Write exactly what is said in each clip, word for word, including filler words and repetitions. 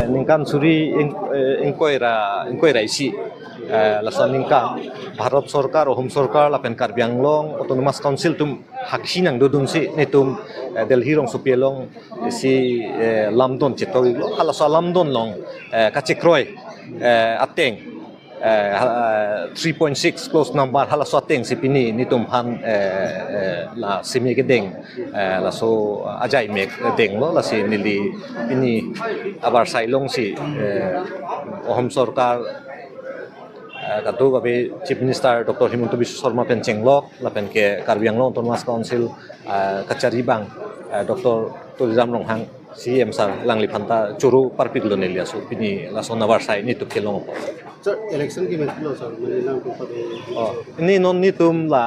Ningkan suri ing, eh, ingkoi ra, ingkoi ra isi, eh, laso aningkan Bharat Sorkar, Home Sorkar lapen Karbi Anglong Autonomous Council atum hakhi nangdodunsi netum, eh, Delhi rongsopi along isi, eh, lamdon chetok-iklo. Halaso alamdon along, eh, kachekroi, eh, ateng, eh, ha-, eh, three point six clause number halaso atengsi pini netum aphan, eh, eh, la seme kedeng, eh, laso ajai me denglo, lasi neli pini abarsai alongsi, eh, Home Sorkar, eh, kadokave Chief Minister Doctor Himanta Biswa Sarma pen chenglok lapen ke Karbi Anglong Autonomous Council, eh, kachari abang, eh, Doctor Tuliram Ronghang C M sir alangliphan ta choro parpiklo neli aso pini laso abarsai netum kelong apot. Sir, election ke matchlo sir, mane nangtum pade. Oh, pini non netum la,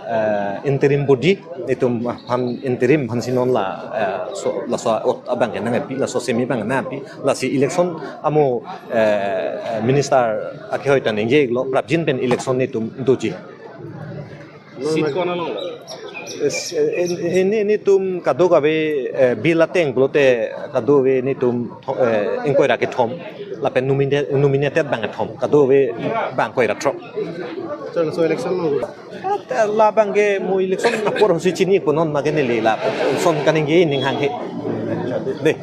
eh, interim body, netum aphan interim aphansi non la, eh, so, laso ot abang ke nangpi, laso seme abang nangpi, lasi election amo, eh, eh, minister akehoi ta ningje-iklo, prapjin pen election netum doji. Seat ko-an along? Is, eh, in, in, netum kadokave, eh, bill ateng pulote kadokave netum tho-, eh, ingkoi ra kethom, lapen nomine-, nominated abang kethom, kadokave abang ingkoi ra throk. Sir, laso election along? Eh, labang ke mo election apor si chini-ikpo, non ma ke neli lason kaningje ning hanghe. Dei.